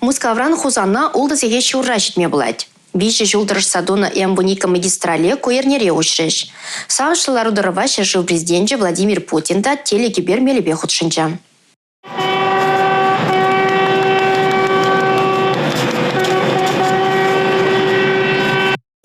Мускавран Хусана ултӑ сехет ҫурра ҫитме пулать. Виҫӗ ҫул тӑрӑшса тунӑ М-Вуникка магистрале ку эрнере уҫрӗҫ. Савӑнӑҫлӑ лару-тӑрӑва ҫӗршыв Президенчӗ Владимир Путин та телекӗпер мелӗпе хутшӑнчӗ.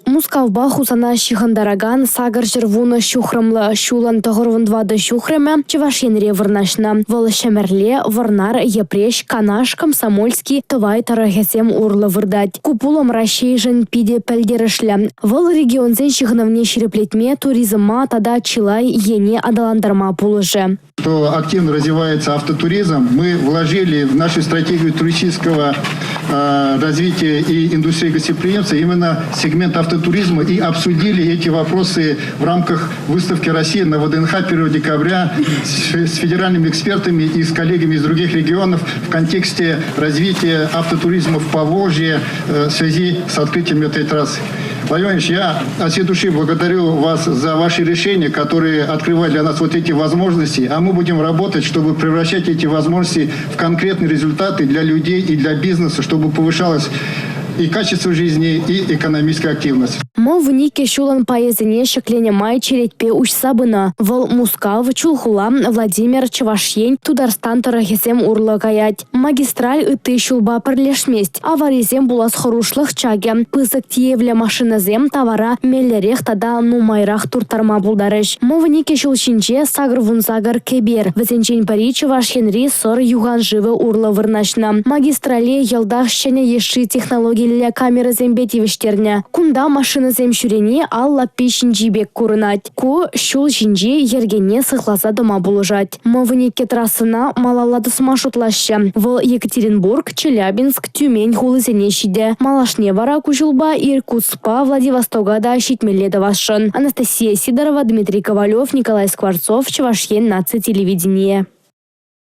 Мускавпа Хусана ҫыхӑнтаракан 810 ҫухрӑмлӑ ҫулӑн 94 ҫухрӑмӗ Чӑваш Енре вырнаҫнӑ. Вӑл Ҫӗмӗрле, Вӑрнар, Йӗпреҫ, Канаш, Комсомольски, Тӑвай тӑрӑхӗсем урлӑ выртать. Ку пулӑм Раҫҫейшӗн питӗ пӗлтерӗшлӗ. Вӑл регионсен ҫыхӑнӑвне ҫирӗплетме, туризма тата чылай ене аталантарма пулӑшӗ. Что активно развивается автотуризм, мы вложили в нашу стратегию туристического развития и индустрии гостеприимства именно сегмент автотуризма и обсудили эти вопросы в рамках выставки России на ВДНХ 1 декабря с федеральными экспертами и с коллегами из других регионов в контексте развития автотуризма в Поволжье в связи с открытием этой трассы. Владимир Владимирович, я от всей души благодарю вас за ваши решения, которые открывают для нас вот эти возможности, а мы будем работать, чтобы превращать эти возможности в конкретные результаты для людей и для бизнеса, чтобы повышалось и качество жизни, и экономическая активность. Мӑ-вуниккӗ ҫулӑн пайӗсене ҫӗкленӗ май черетпе уҫса пынӑ. Вӑл Мускав, Чулхула, Владимир, Чӑваш Ен, Тутарстан тӑрӑхӗсем урлӑ каять. Магистраль ытти ҫулпа пӗрлешмест. Аварисем пулас хӑрушлӑх чакӗ. Пысӑк тиевлӗ машинӑсем тавара меллӗрех тата нумайрах турттарма пултарӗҫ. Мӑвникӗ ҫул ҫинче 88 кӗпер. Вӗсенчен пӗри Чӑваш Енри Сӑр юхан шывӗ урлӑ вырнаҫнӑ. Магистрале йӑлтах ҫӗнӗ йышши технологиллӗ камерӑсемпе тивӗҫтернӗ. Кунта машинӑсем ҫӳрени ал лаппи ҫинчи пек курӑнать. Ку ҫул ҫинчи йӗркене сыхласа тӑма пулӑшать. Мӑвникке трассӑна малалла тӑсма шутлаҫҫӗ. Вӑл Екатеринбург, Челябинск, Тюмень хулисене ҫитӗ. Малашне вара ку ҫулпа Иркутскпа Владивостока та ҫитмелле тӑвасшӑн. Анастасия Сидорова, Дмитрий Ковалев, Николай Скворцов, Чӑваш Ен наци телевиденийӗ.